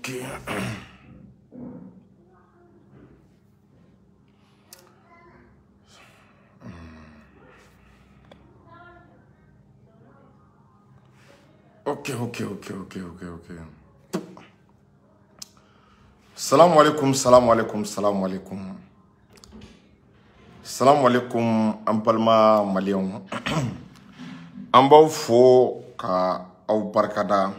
Ok. Ok, ok, ok, ok, ok, ok. Salam alaikum, salam alaikum, salam alaikum. Salam alaikum, an balima maliyɛnw. An b'aw fo ka aw barikada.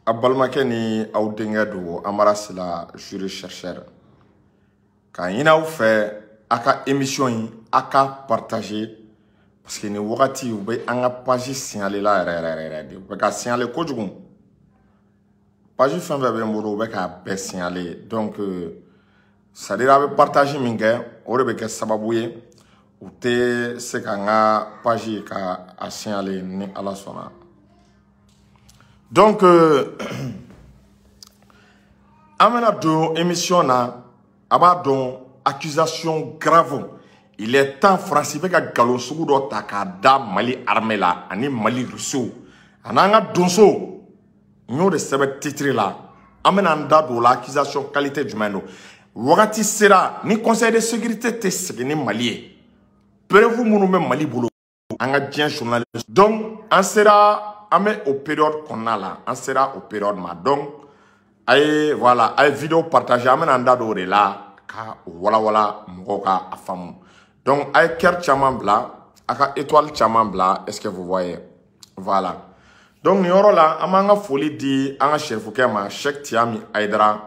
A balimakɛ ni aw denkɛ don Amara Sila, juriste chercheur. K'a ɲini aw fɛ a ka émission in a ka partager parce que nin wagati u bɛ an ka page signaler la yɛrɛ yɛrɛ yɛrɛ de. U bɛ ka signaler kojugu. Page fɛn fɛn bɛ n bolo u bɛ k'a bɛɛ signaler. Donc c'est à dire a bɛ partage min kɛ o de bɛ kɛ sababu ye u tɛ se ka n ka page ka a signaler ni Ala sɔnna. Donc an bɛna don émission na. A b'a dɔn accusation grave. Il est temps Faransi bɛ ka nkalon sugu dɔ ta k'a da Mali armée la ani Mali russiw ani an ka donso. N y'o de sɛbɛn titre la. An bɛna an da don o la, accusation qualité jumɛn don. Wagati sera ni conseil de sécurité tɛ segin ni Mali ye. Preuve minnu bɛ Mali bolo an ka diɲɛ journaliste. Donc an sera an bɛ o période kɔnɔna la, an sera o période ma. Donc a ye voilà, a ye vidéo partager, an bɛna an da don o de la ka o walawala mɔgɔw ka a faamu. Donc a ye cœur caman bila, a ka étoile caman bila, est-ce que vous voyez? Voilà. Donc nin yɔrɔ la an b'an ka foli di an ka serifukɛ ma, Cheikh Tiami Aidara,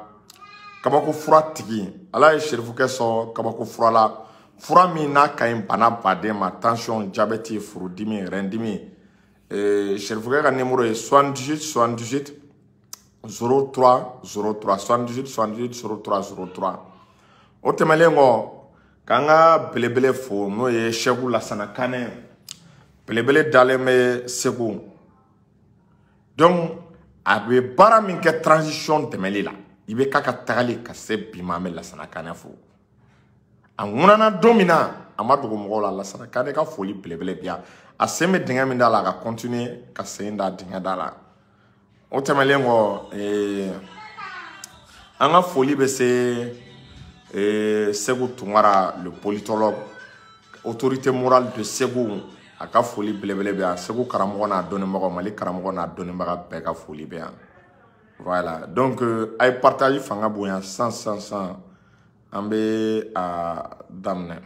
kabako fura tigi. Ala ye serifukɛ sɔn kabako fura la, fura min n'a ka ɲi bana baden ma, tension, diabète, furudimi, rɛndimi. Serifukɛ ka numéro ye 78 78 03 03, 78 78 03 03. O tɛmɛnen kɔ, k'an ka belebele fo n'o ye Sɛku Lasana Kanɛ, belebele dalen bɛ Segu. Donc a bɛ baara min kɛ transition dɛmɛli la, i bɛ k'a ka tagali ka se bi ma, an bɛ Lasana Kanɛ fo. A ŋunana don min na a ma dogo mɔgɔw la, Lasana Kanɛ ka foli belebele bi yan. A sen bɛ dingɛ min da la, a ka continuer ka sen da dingɛ da la. O tɛmɛnen kɔ, an ka foli bɛ se Segu Tunkara, le politologue, autorité morale de Segu, a ka foli belebele bɛ yan. Segu karamɔgɔ n'a dɔnnibagaw, Mali karamɔgɔ n'a dɔnnibaga bɛɛ ka foli bɛ yan. Voilà. Donc a ye partage fanga bonya 100 100 100, an bɛ a daminɛ.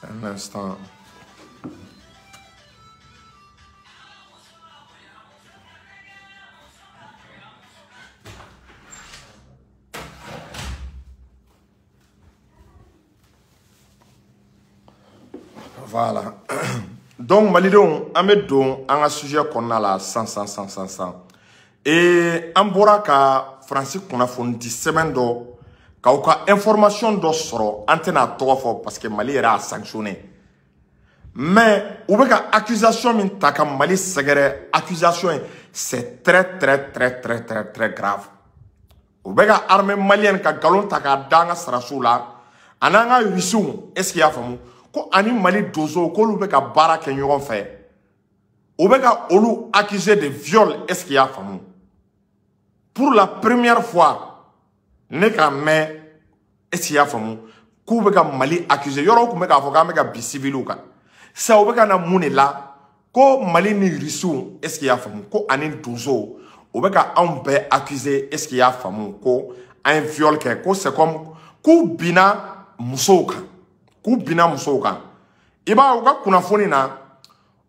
Un instant. Voilà. Donc malidenw, an bɛ don an ka sujet kɔnɔna la 100 100 100 100 100. Et an bɔra ka Faransi kunnafoni di sɛbɛn dɔ k'aw ka information dɔ sɔrɔ, an tɛna a tɔgɔ fɔ parce que Mali yɛrɛ y'a sanctionné. Mais u bɛ ka accusation min ta ka Mali sɛgɛrɛ, accusation in c'est très très très très très très grave. U bɛ ka armée malienne ka nkalon ta k'a da an ka sarasiw la ani an ka russiw, est-ce que i y'a faamu? Ko ani Mali donsow k'olu bɛ ka baara kɛ ɲɔgɔn fɛ, u bɛ ka olu accuser de viol, est-ce que i y'a faamu? Pour la première fois ne k'a mɛn, est-ce que i y'a faamu, k'u bɛ ka Mali accuser. Yɔrɔw tun bɛ k'a fɔ k'an bɛ ka bin civiliw kan, sisan u bɛ ka na mun de la ko Mali ni russiw, est-ce que i y'a faamu, ko ani donsow u bɛ ka anw bɛɛ accuser, est-ce que i y'a faamu, ko an ye viol kɛ, ko c'est comme k'u binna musow kan. K'u binna musow kan. I b'a ye u ka kunnafoni na,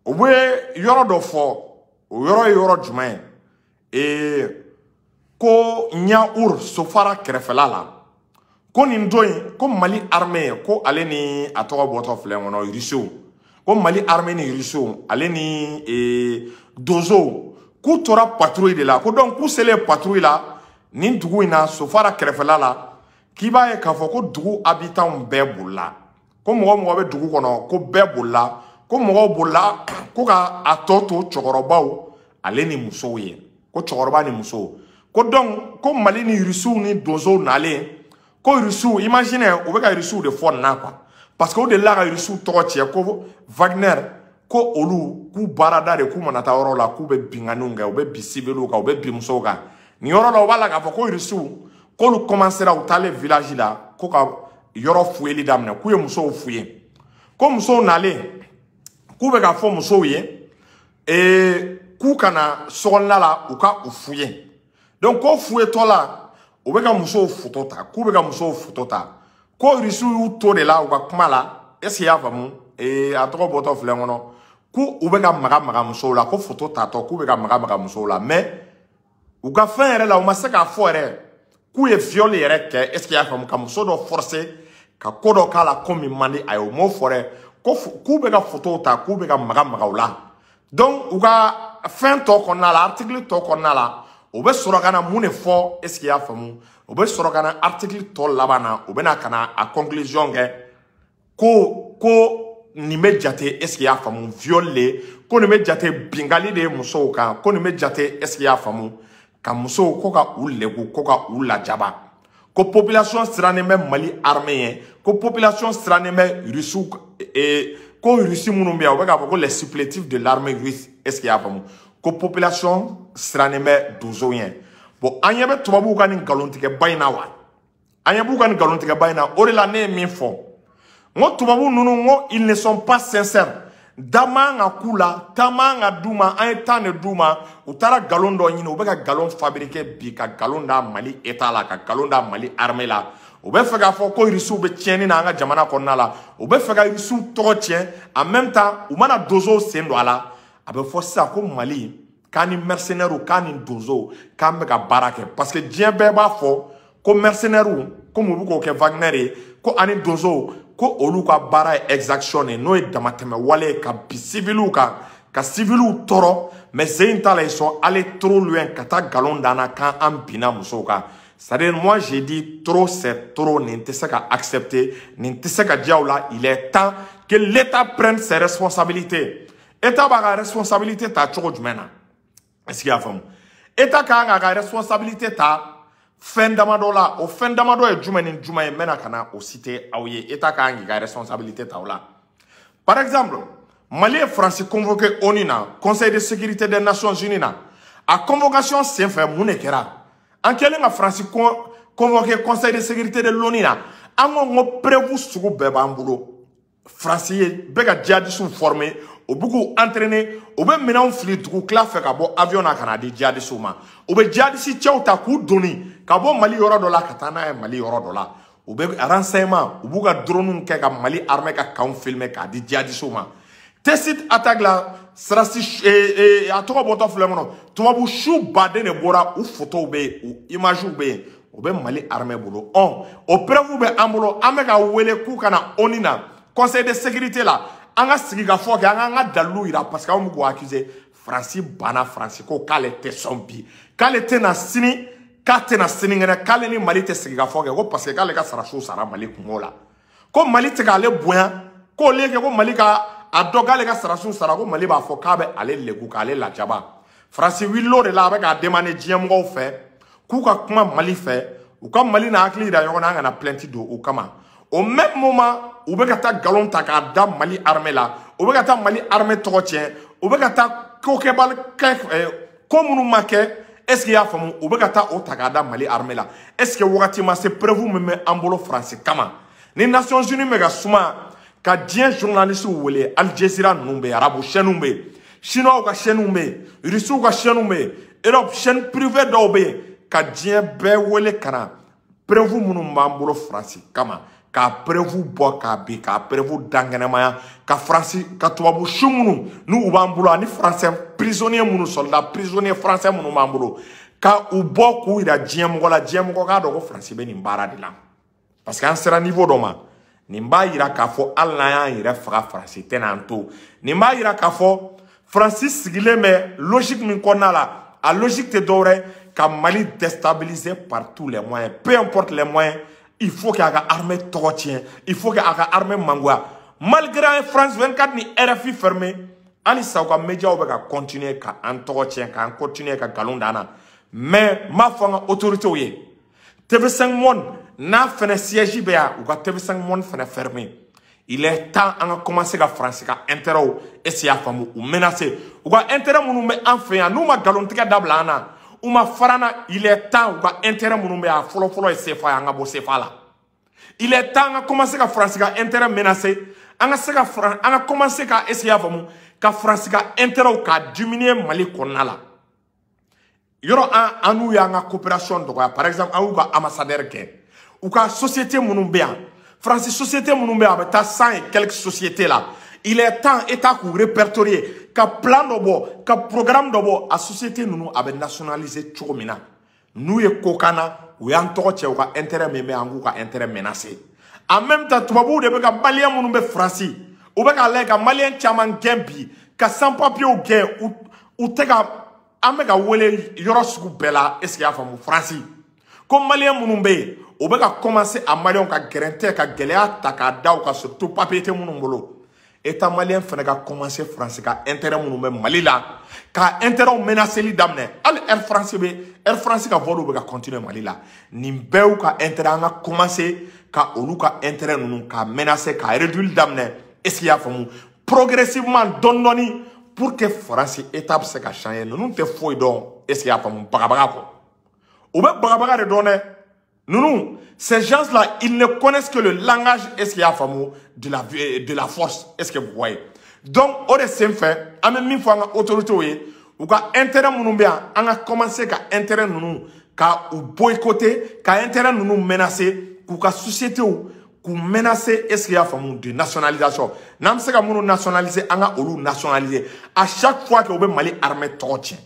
u bɛ yɔrɔ dɔ fɔ, o yɔrɔ ye yɔrɔ jumɛn ye? Ko Ɲaur Sofara kɛrɛfɛla la, ko nin don in ko Mali armée ko ale ni a tɔgɔ bɔtɔ filɛ kɔnɔ russiw, ko Mali armée ni russiw ale ni donsow k'u tora patrouille de la, ko donc k'u selen patrouille la nin dugu in na Sofara kɛrɛfɛla la, k'i b'a ye k'a fɔ ko dugu habitants bɛɛ bolila, ko mɔgɔ mɔgɔ bɛ dugu kɔnɔ ko bɛɛ bolila, ko mɔgɔw bolila ko ka a tɔ to cɛkɔrɔbaw ale ni musow ye, ko cɛkɔrɔba ni musow, ko donc ko Mali ni russiw ni donsow nalen, ko russiw, imagine u bɛ ka russiw de fɔ nin na quoi. Parce que o delila ka Rusiw tɔgɔ tiɲɛ ko Wagner, ko olu k'u baarada de, k'u mana taa yɔrɔ la k'u bɛ binkanniw kɛ, u bɛ bin civiliw kan, u bɛ bin musow kan. Nin yɔrɔ la, u b'a la k'a fɔ ko Rusiw k'olu commencera, u taalen village la ko ka yɔrɔ fuyeli daminɛ, k'u ye musow fuye, ko musow nalen k'u bɛ k'a fɔ musow ye k'u kana sokɔnɔna la, u ka u fuye. Donc ko fuyetɔ la, u bɛ ka musow foto ta, k'u bɛ ka musow foto ta, ko Rusiw y'u to de la u ka kuma la. Est ce que i y'a faamu? A tɔgɔ bɔtɔ filɛ n kɔnɔ, k'u u bɛ ka maga maga musow la, ko foto tatɔ k'u bɛ ka maga maga musow la. Mais u ka fɛn yɛrɛ la, u ma se k'a fɔ yɛrɛ k'u ye viol yɛrɛ kɛ. Est ce que i y'a faamu? Ka muso dɔ forcer ka ko dɔ k'a la, ko min man di a ye, u m'o fɔ dɛ. Ko k'u bɛ ka fotow ta, k'u bɛ ka maga maga u la. Donc u ka fɛn tɔ kɔnɔna la, article tɔ kɔnɔna la, u bɛ sɔrɔ ka na mun de fɔ? Est ce que i y'a faamu? U bɛ sɔrɔ ka na article tɔ laban na, u bɛ na ka na a conclusion kɛ ko nin bɛ jate, est ce que i y'a faamu, viol de, ko nin bɛ jate bingali de ye musow kan, ko nin bɛ jate, est ce que i y'a faamu, ka musow ko ka u lebu, ko ka u lajaba, ko population sirannen bɛ Mali armée ye, ko population sirannen bɛ Rusiw, ko Rusi minnu bɛ yan, u bɛ k'a fɔ ko les supplétifs de l'armée russe. Est ce que i y'a faamu? Ko population sirannen bɛ donsow ɲɛ. Bon, an ɲɛ bɛ tubabuw ka nin nkalontigɛba in na wa, an ɲɛ b'u ka nin nkalontigɛba in na. O de la ne ye min fɔ, n ko tubabu ninnu, n ko ils ne sont pas sincères. Da man ka k'u la, ta man ka d'u ma. An ye temps de d'u ma, u taara nkalon dɔ ɲini, u bɛ ka nkalon fabriquer bi, ka nkalon da Mali État la, ka nkalon da Mali armée la. U bɛ fɛ k'a fɔ ko Rusiw bɛ tiɲɛni na an ka jamana kɔnɔna la, u bɛ fɛ ka Rusiw tɔgɔ tiɲɛ. En même temps, u mana donsow sen don a la, a bɛ fɔ sisan ko Mali k'an ni mercenaires, k'an ni donsow, k'an bɛ ka baara kɛ, parce que diɲɛ bɛɛ b'a fɔ ko mercenaires, komi u bɛ k'o kɛ Wagner ye, ko ani donsow, ko olu ka baara ye exaction de ye, n'o ye damatɛmɛ wale ye ka bin civiliw kan, ka civiliw tɔɔrɔ. Mais sen in ta la, ils sont allés trop loin ka taa nkalon d'an na k'an binna musow kan. C'est-à-dire, moi j'ai dit, trop c'est trop. Nin tɛ se ka accepter, nin tɛ se ka diya u la. Il est temps que l'État prenne ses responsabilités. État b'a ka responsabilité ta cogo jumɛn na? Est-ce que i y'a faamu? État ka kan k'a ka responsabilité ta fɛn damadɔ la. O fɛn damadɔ ye jumɛn ni jumɛn ye? N bɛna ka na o citer aw ye. État ka kan k'i ka responsabilité ta o la. Par exemple, Mali ye Faransi convoqué ONU na, Conseil de sécurité des Nations Unies na. A convocation senfɛ, mun de kɛra? An kɛlen ka Faransi convoqué Conseil de sécurité de l'ONU na, an ko preuve sugu bɛɛ b'an bolo. Faransi ye bɛ ka djihadistes former, u bɛ k'u entraîner, u bɛ minɛnw fili dugu tila fɛ ka bɔ avion na ka na di djihadistes ma, u bɛ djihadiste cɛw ta k'u doni ka bɔ Mali yɔrɔ dɔ la ka taa n'a ye Mali yɔrɔ dɔ la, u bɛ renseignement, u b'u ka drone kɛ ka Mali armée ka camp filmer k'a di djihadistes ma. Tessit attaque la, sarasi a tɔgɔ bɔtɔ filɛ kɔnɔ, tubabu su baden de bɔra, u photos bɛ yen, u images bɛ yen, o bɛ Mali armée bolo. Ɔn, o preuve bɛ an bolo. An bɛ ka wele k'u ka na ONU na, Conseil de sécurité la, an ka sigi ka fɔ kɛ, an k'an ka dalilu yira, parce que anw bɛ k'u accuser. Faransi banna. Faransi ko k'ale tɛ sɔn bi, k'ale tɛ na sini, k'a tɛ na sinikɛnɛ, k'ale ni Mali tɛ sigi ka fɔ kɛ, ko parce que k'ale ka sarasiw sara Mali kungo la, ko Mali tɛ k'ale bonya, k'o le kɛ ko Mali ka a dɔn k'ale ka sarasiw sara, ko Mali b'a fɔ k'a bɛ ale lebu, k'ale lajaba. Faransi wulila o de la, a bɛ k'a demander diɲɛmɔgɔw fɛ k'u ka kuma Mali fɛ, u ka Mali n'a hakili yira ɲɔgɔn na, an kana plainte don o kama. Au même moment, u bɛ ka taa nkalon ta k'a da Mali armée la, u bɛ ka taa Mali armée tɔgɔ tiɲɛ, u bɛ ka taa ko kɛbali kɛ, ko minnu ma kɛ, est ce que i y'a faamu, u bɛ ka taa o ta k'a da Mali armée la. Est ce que wagati ma se, preuve min bɛ an bolo Faransi kama, ni Nations Unies bɛ ka suma ka diɲɛ journalistes wele, Al Jazeera ninnu bɛ yen, arabu chaînes bɛ yen, chinois ka chaînes bɛ yen, russiw ka chaînes bɛ yen, Europe chaîne privée dɔw bɛ yen, ka diɲɛ bɛɛ wele ka na, preuve minnu b'an bolo Faransi kama, k'a preuve bɔ k'a bin, k'a preuve dankɛnɛmaya, ka Faransi ka tubabu su minnu n'u b'an bolo, ani français prisonnier minnu, soldat prisonnier français minnu b'an bolo, ka u bɔ k'u yira diɲɛ mɔgɔ la, diɲɛ mɔgɔ k'a dɔn ko Faransi bɛ nin baara de la. Parce que an sera niveau dɔ ma, nin b'a yira k'a fɔ hali n'an y'an yɛrɛ faga, Faransi tɛna an to. Nin b'a yira k'a fɔ Faransi sigilen bɛ logique min kɔnɔna la, a logique tɛ dɔwɛrɛ ka Mali déstabiliser par tous les moyens, peu importe les moyens. Il faut qu'a ka armée tɔgɔ tiɲɛ, il faut qu'a ka armée mangoya. Malgré an ye France 24 ni RFI fermé, halisa u ka médiaw bɛ ka continuer ka an tɔgɔ tiɲɛ, k'an continuer ka nkalon d'an na. Mais n b'a fɔ an ka autorités ye, TV5 Monde n'a fɛnɛ siège bɛ yan, u ka TV5 Monde fɛnɛ fermé. Il est temps an ka commencer ka Faransi ka intérêt est-ce que y'a faamu u menacer u ka intérêt minnu bɛ an fɛ yan n'u ma nkalontigɛ dabila an na u ma fara an na. Il est temps u ka intérêt minnu bɛ yan fɔlɔ fɔlɔ ye CFA ye an ka bɔ CFA la. Il est temps an ka commencer ka Faransi ka intérêt menacer an ka se ka an ka commencer ka est-ce que y'a faamu ka Faransi ka intérêt ka diminuer Mali kɔnɔna la. Yɔrɔ an n'u y'an ka coopération dɔgɔya par exemple an y'u ka ambassadeur kɛ u ka société minnu bɛ yan Faransi société minnu bɛ yan a bɛ taa 100 et quelques sociétés la. Il est temps État k'u répertorier ka plan dɔ bɔ ka programme dɔ bɔ a société ninnu a bɛ nationaliser cogo min na n'u ye ko k'an na u y'an tɔgɔ cɛ u ka intérêt min bɛ yan an k'u ka intérêt menacer. En même temps tubabuw de bɛ ka malien minnu bɛ Faransi u bɛ k'a lajɛ ka malien caman gɛn bi ka sans papiers gɛn u tɛ ka an bɛ ka wele yɔrɔ sugu bɛɛ la est-ce que y'a faamu Faransi ko malien minnu bɛ yen u bɛ ka commencer a malienw ka gɛrɛntɛ ka gɛlɛya ta k'a da u kan surtout papier tɛ minnu bolo. État malien fana ka commencer Faransi ka intérêt minnu bɛ Mali la ka intérêt menaceli daminɛ hali Air France bɛ Air France ka vol bɛ ka continuer Mali la nin bɛɛ y'u ka intérêt an ka commencer ka olu ka intérêt ninnu ka menacer ka réduire daminɛ est-ce que y'a faamu progressivement dɔɔni dɔɔni pour que Faransi état bɛ se ka changer ninnu tɛ foyi dɔn est-ce que y'a faamu bagabaga kɔ u bɛ bagabaga de dɔn dɛ. Nous, ces gens-là, ils ne connaissent que le langage, est-ce qu'il y a faamu, de la force, est-ce que vous voyez? Donc, o de senfɛ, an bɛ min fɔ an ka autorités ye, u ka intérêt minnu bɛ yan, an ka commencer ka intérêt ninnu ka u boycotter, ka intérêt ninnu menacer, k'u ka sociétés k'u menacer, est-ce qu'il y a faamu, de nationalisation. N'an bɛ se ka minnu nationaliser, an ka olu nationaliser. À chaque fois que u bɛ Mali armée tɔgɔ tiɲɛ,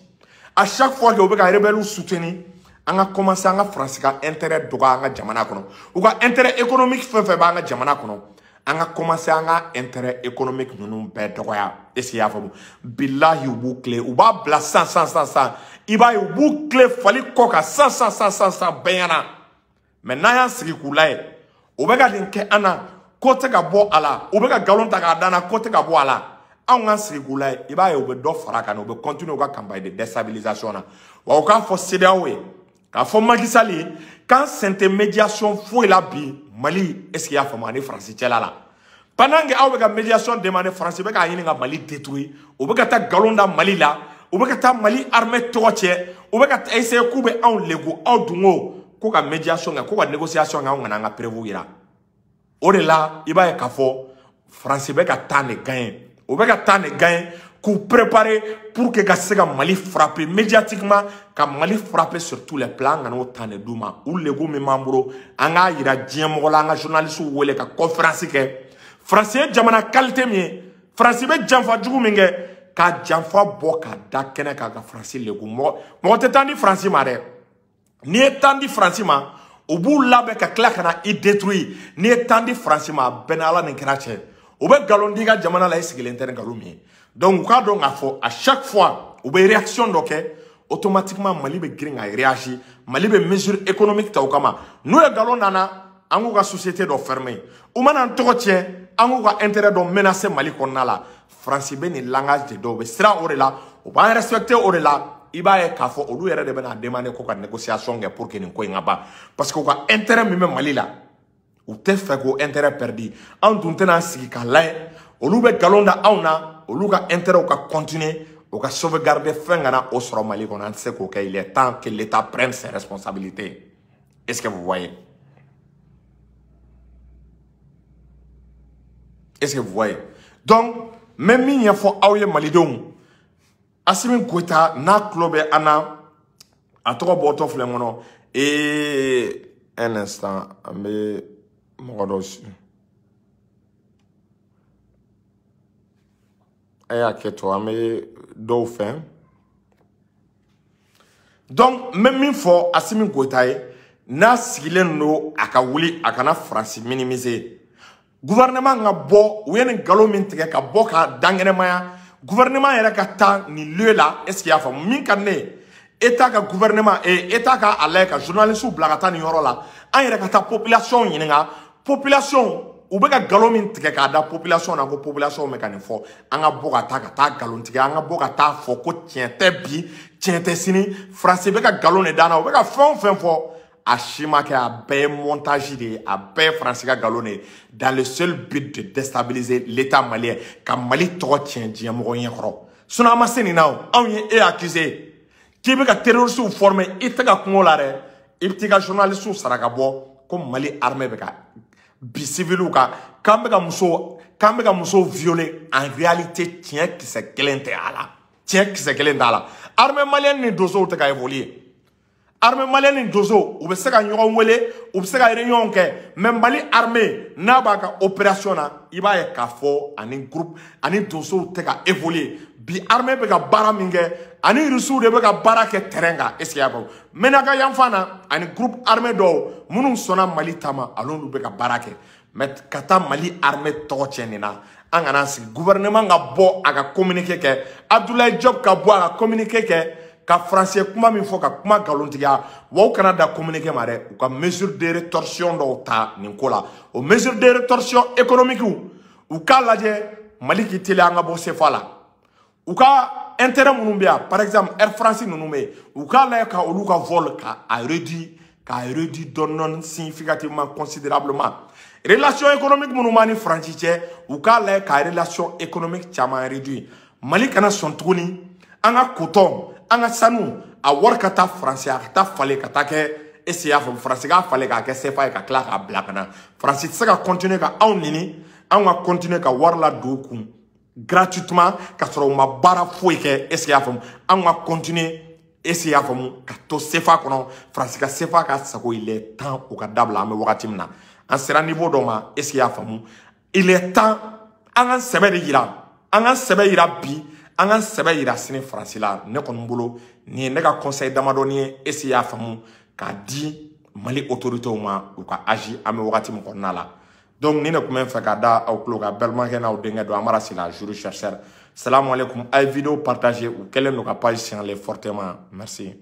à chaque fois que u bɛ ka rebelles soutenir, an ka commencer an ka Faransi ka intérêt dɔgɔya an ka jamana kɔnɔ u ka intérêt économique fɛn fɛn b'an ka jamana kɔnɔ an ka commencer an ka intérêt économique ninnu bɛɛ dɔgɔya est-ce que i y'a faamu bilahi u b'u tile u b'a bila san san san san i b'a ye u b'u tile fali kɔ kan san san san san san bɛɛ ɲɛna mais n'an y'an sigi k'u lajɛ u bɛ ka nin kɛ an na ko tɛ ka bɔ a la u bɛ ka nkalon ta k'a d'an na ko tɛ ka bɔ a la anw k'an sigi k'u lajɛ i b'a ye u bɛ dɔ fara a kan u bɛ continuer u ka campagne de déstabilisation na wa u k'a fɔ CEDEAO ye k'a fɔ Macky Sall ye k'an sen tɛ médiation foyi la bi Mali est-ce que i y'a faamu ani Faransi cɛla la pendant que aw bɛ ka médiation demander Faransi bɛ k'a ɲini ka Mali détruire u bɛ ka taa nkalon da Mali la u bɛ ka taa Mali armée tɔgɔ tiɲɛ u bɛ ka essayer k'u bɛ anw lebu aw dun ko ko ka médiation kɛ ko ka négociation kɛ anw kana an ka preuve yira o de la i b'a ye k'a fɔ Faransi bɛ ka temps de gagner u bɛ ka temps de gagner k'u préparer pour que ka se ka Mali frapper médiatiquement ka Mali frapper sur tous les plans an kana o temps de d'u ma u lebu min b'an bolo an k'a yira diɲɛ mɔgɔ la an ka journalistes wele ka conférence kɛ Faransi ye jamana qualité min ye Faransi bɛ janfa jugu min kɛ ka janfa bɔ ka da kɛnɛ kan ka Faransi lebu mɔgɔ mɔgɔ tɛ temps di Faransi ma dɛ n'i ye temps di Faransi ma u b'u labɛn ka tila ka na i détruire n'i ye temps di Faransi ma a bɛɛ ni Ala ni kira cɛ u bɛ nkalon di i ka jamana la i sigilen tɛ ni nkalon min ye. Donc u k'a dɔn k'a fɔ à chaque fois u bɛ réaction dɔ kɛ automatiquement Mali bɛ girin ka réagir Mali bɛ mesure économique ta o kama n'u ye nkalon nana an k'u ka société dɔ fermer u mana an tɔgɔ tiɲɛ an k'u ka intérêt dɔ menacer Mali kɔnɔna la Faransi bɛ nin langage de dɔn u bɛ siran o de la u b'an respecter o de la i b'a ye k'a fɔ olu yɛrɛ de bɛna demander ko ka négociation kɛ pour que nin ko in ka ban parce que u ka intérêt min bɛ Mali la u tɛ fɛ k'o intérêt perdu anw dun tɛna sigi k'a lajɛ olu bɛ nkalon da anw na olu ka intérêt ka continuer u ka sauvegarder fɛn kana o sɔrɔ Mali kɔnɔ an tɛ se k'o kɛ il est temps que l'État prenne ses responsabilités est-ce que vous voyez est-ce que vous voyez donc n bɛ min ɲɛfɔ aw ye malidenw Assimi Goïta n'a tulo bɛ an na a tɔgɔ bɔtɔ filɛ n kɔnɔ ee un instant an bɛ mɔgɔ dɔ su a y'a kɛ to an bɛ dɔw fɛn donc n bɛ min fɔ Assimi Goïta ye n'a sigilen don a ka wuli a kana Faransi minimiser gouvernement ka bɔ u ye nin nkalon min tigɛ ka bɔ ka dankɛnɛmaya gouvernement yɛrɛ ka taa nin lieu la est-ce qu'il y'a faamu min ka di ne ye état ka gouvernement état ka a lajɛ ka journaliste bila ka taa nin yɔrɔ la an yɛrɛ ka taa population ɲininka population u bɛ ka nkalon min tigɛ k'a da population na ko population bɛ ka nin fɔ an ka bɔ ka taa nkalon tigɛ an ka bɔ ka taa fɔ ko tiɲɛ tɛ bi tiɲɛ tɛ sini Faransi bɛ ka nkalon de d'an na u bɛ ka fɛn o fɛn fɔ A si ma kɛ, a bɛɛ ye montage de ye, a bɛɛ ye Faransi ka nkalon de ye, dans le seul but de déstabiliser l'État malien, ka Mali tɔgɔ tiɲɛ diɲɛ mɔgɔ ɲɛkɔrɔ. Sinon an ma se nin na o. Anw ye e accusé k'i bɛ ka terroristes former, i tɛ ka kungo la dɛ, i bɛ t'i ka journalistes sara ka bɔ ko Mali armée bɛ ka bi civiliw kan, k'an bɛ ka musow violer. En réalité, tiɲɛ kisɛ kelen tɛ a la, tiɲɛ kisɛ kelen t'a la. Armée malienne ni donsow tɛ ka évoluer. Armée malienne ni donsow, u bɛ se ka ɲɔgɔn wele, u bɛ se ka réunion kɛ, mais Mali armée n'a b'a ka opération na, i b'a ye k'a fɔ ani groupe ani donsow tɛ ka évoluer. Bi armée bɛ ka baara min kɛ, ani Rusiw de bɛ ka baara kɛ terrain kan. Est ce que y'a faamu? Menaka yanfan na, ani groupe armé dɔw minnu sɔnna Mali ta ma, olu bɛ ka baara kɛ. Mais ka taa Mali armée tɔgɔ tiɲɛ nin na, an kana sigi. Gouvernement ka bɔ a ka communiqué kɛ, Abdoulaye Diop ka bɔ a ka communiqué kɛ, ka français kuma min fɔ, ka kuma nkalontigiya wa. U kana da communiqué ma dɛ, u ka mesure de rétorsion dɔw ta nin ko la. O mesure de rétorsion économique, u k'a lajɛ Mali k'i teliya an ka bɔ CFA la. U ka intérêt minnu bɛ yan, par exemple Air France ninnu bɛ yen, u k'a lajɛ ka olu ka vol ka a réduit, k'a réduit dɔɔni dɔɔni, significativement, considérablement. Relation économique minnu b'an ni Faransi cɛ, u k'a lajɛ ka relation économique caman réduit. Mali kana sɔn tuguni an ka coton, an ka sanu, a wari ka taa Faransi, a ka taa falen ka taa kɛ, est-ce y'a faamu, Faransi k'a falen k'a kɛ CFA ye, ka tila k'a bila ka na. Faransi tɛ se ka continuer ka anw nini, anw ka continuer ka wari ladon u kun gratuitement ka sɔrɔ u ma baara foyi kɛ. Est-ce y'a faamu? Anw ka continuer, est-ce y'a faamu, ka to CFA kɔnɔ, Faransi ka CFA ka sago, il est temps u ka dabila. An bɛ wagati min na, an sera niveau dɔ ma, est-ce y'a faamu, il est temps an ka sɛbɛ de yira, an ka sɛbɛ yira bi, an ka sɛbɛ yira sini Faransi la. Ne kɔni bolo, nin ye ne ka conseil damadɔni ye, est-ce y'a faamu, k'a di Mali autorités ma, u ka agir an bɛ wagati min kɔnɔna la. Donc ni ne tun bɛ fɛ ka da aw tulo kan, balimakɛ n'aw denkɛ don, Amara Sila, juriste chercheur. Salam alaikum. A ye vidéo partager, u kɛlen don ka page signaler fortement. Merci.